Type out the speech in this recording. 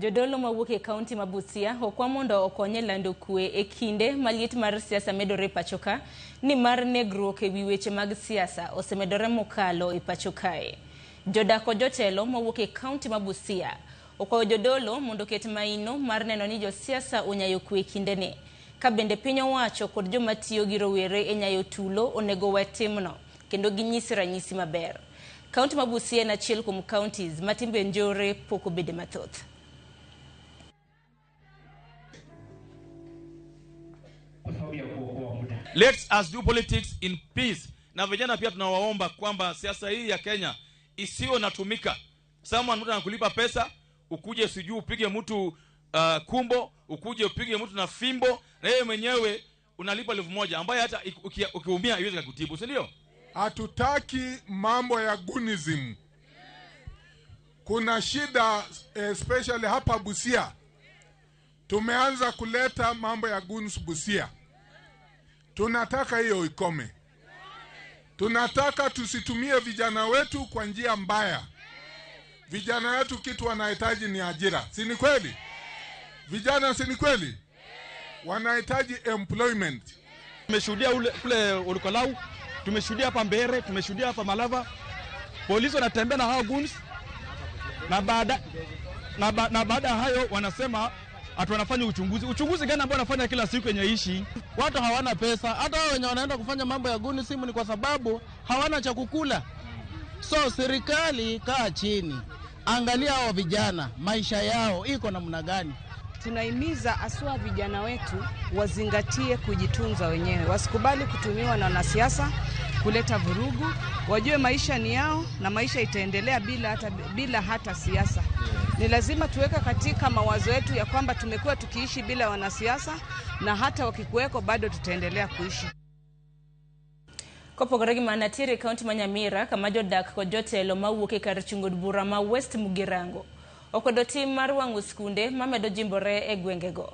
Jodolo mawuok e kaunti ma Busia okwa mondo okony e lando kwe e kinde ma liet mar siasa medore e pachoka nimar negruok e wi weche mag siasa osemedore mokalo e pacho kae. Jodak kod jotelo mawuok e kaunti ma Busia okwayo jodolo mondo oket maino mar neno ni josiasa onyayo kwe e kindeni. Ka bende piny owacho kod joma tiyo gi rowere e nyayo tulo onego owe timno kendo ginyis ranyisi maber. Kaunti ma Busia en achiel kuom counties ma timbe njore pok obede mathoth. Let us do politics in peace. Na vijana pia tunawaomba kwamba siasa hii ya Kenya isiyo natumika. Someone mtu anakulipa pesa, ukuje sijui upige mtu kumbo, ukuje upige mtu na fimbo, na yeye mwenyewe unalipa 1000 ambaye hata ukiumia haiwezi kukutibu, si ndio? Hatutaki mambo ya gunism. Kuna shida especially hapa Busia. Tumeanza kuleta mambo ya guns Busia. Tunataka hiyo ikome. Tunataka tusitumie vijana wetu kwa njia mbaya. Vijana wetu kitu wanahitaji ni ajira. Si ni kweli? Vijana si ni kweli? Wanahitaji employment. Tumeshuhudia kule Olkalou, tumeshuhudia hapa Mbere, tumeshuhudia hapa Malava. Polisi wanatembea na hao goons na baada ya hayo wanasema ati wanafanya uchunguzi. Uchunguzi gani ambao wanafanya kila siku yenye ishi? Watu hawana pesa. Hata wao wenye wanaenda kufanya mambo ya gunism ni kwa sababu hawana cha kukula. So serikali kaa chini, angalia hao vijana maisha yao iko namna gani. Tunahimiza haswa vijana wetu wazingatie kujitunza wenyewe, wasikubali kutumiwa na wanasiasa kuleta vurugu, wajue maisha ni yao na maisha itaendelea bila hata siasa. Ni lazima tuweke katika mawazo yetu ya kwamba tumekuwa tukiishi bila wanasiasa na hata wakikuweko bado tutaendelea kuishi. Kopogore gi mano, nitiere e kaunti ma Nyamira kama jodak kod jotelo mawuok e kar chung' od bura ma West Mugirango okwedo tim mar wang'o skunde mamedo jimbore e gwengego.